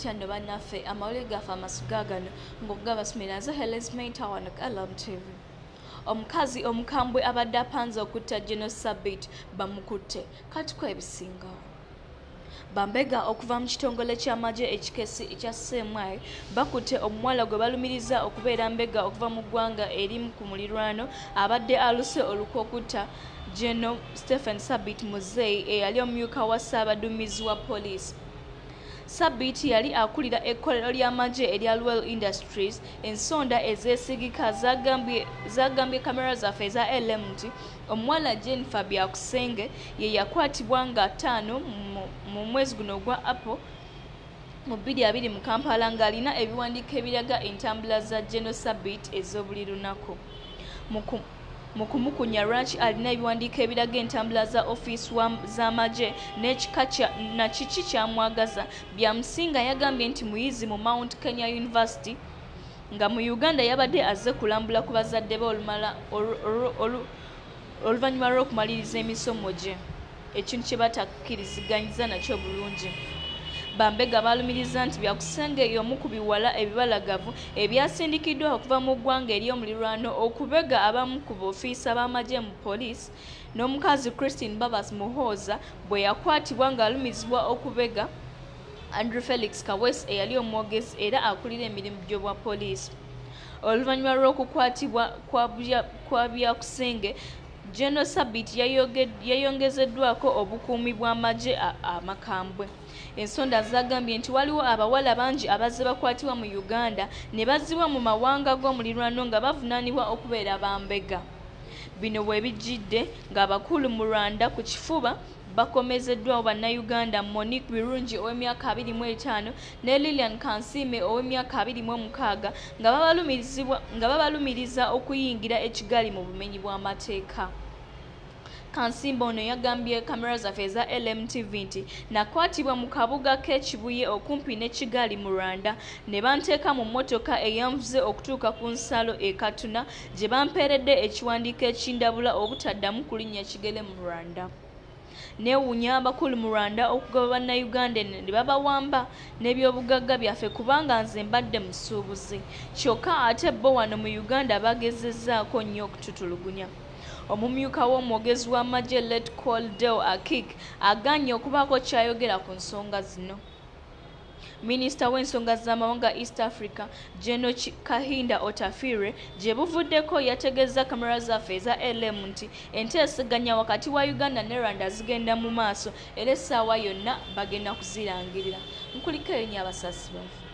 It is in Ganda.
Mutya nno bannaffe, amawulire gaffe amasuga gano ng'okugabasomera nze Helen Menta wano ku LMTV. Omukazi omukambwe abadde apanze okutta General Sabit bamukutte, katuko ebisingawo. Bambega okuva mu kitongole ky'amagye ekikesi ekya CMI bakutte omuwala gwe balumiriza okubeera mbega okuva mu ggwanga erimu ku mulirwano abadde aluse olukwe okutta General Stephen Sabit Muzei eyali omumyuka wa ssaabaduumizi wa poliisi. Sabit yali akulira ekkolero ly'amagye erya Luel Industries. Ensonda ezeesigika zagambye kamera zaffe eza LM nti omuwala Jennifer Byakusenge ye yakwatibwa nga 5 mu mwezi guno ogwa April mu 2020 mu Kampala ng'alina ebiwandiiko ebiraga entambula za General Sabit ez'obuli lunaku. Mu kumukunya lwaki alina ebiwandiiko ebiraga entambula za ofiisi z'amagye n'ekika na kiki kyamwagaza, Byamusinga yagambye nti muyizi mu Mount Kenya University nga mu Uganda yabadde azze kulambula ku bazadde be oluvannyuma lw'okumaliriza emisomo gye, ekintu kye batakkiriziganyizza nakyo bulungi. Bambega balumiriza nti Byakusenge y'omu ku biwala ebibalagavu ebyasindikiddwa okuva mu ggwanga ery'omulirwano okubega abamu ku boofiisa b'amagye mu poliisi n'omukazi Christine Babas Muhooza bwe yakwatibwa ng'alumizibwa okubega Andrew Felix Kaweesi eyali omwogezi era akulira emirimu gy'obwa poliisi. Oluvannyuma lw'okukwatibwa kwa Byakusenge, General Sabit yayongezeddwako obukuumi bw'amagye amakambwe. Ensonda zagambye nti waliwo abawala bangi abazze bakwatibwa mu Uganda ne bazzibwa mu mawanga g'omulirwano nga bavunaanibwa okubeera bambega. Bino we bijjidde ng'abakulu mu Rwanda ku kifuba bakomezeddwawo bannayuganda Monique Birungi ow'emyaka 25 ne Lilian Kansiime ow'emyaka 26 nga babalumiriza okuyingira ekigali mu bumenyi bw'amateeka. Kansimba ono yagambye kamera zaffe eza LMTV nti nakwatibwa mu kabuga k'e Kibuye okumpi ne Kigali mu Rwanda ne banteeka mu mmotoka eyanvuze okutuuka ku nsalo e Katuna gye bampeeredde ekiwandiiko ekindabula obutaddamu kulinnya kigere mu Rwanda. Neewuunya abakulu mu Rwanda okugaba bannayuganda ne babawamba n'ebyobugagga byaffe kubanga nze mbadde musuubuzi, kyokka ate bo wano mu Uganda bagezezzaako nnyo okututulugunya. Omumyuka w'omwogezi w'amagye Lt Col Deo Akik agaanye okubaako ky'ayogera ku nsonga zino. Minisita w'ensonga z'amawanga East Africa General Kahinda Otafire gye buvuddeko yategeeza kamera zaffe eza LM nti enteeseganya wakati wa Uganda ne Rwanda zigenda mu maaso era essaawa yonna bagenda kuzirangirira. Nkuliko nnyo abasaasi baffe.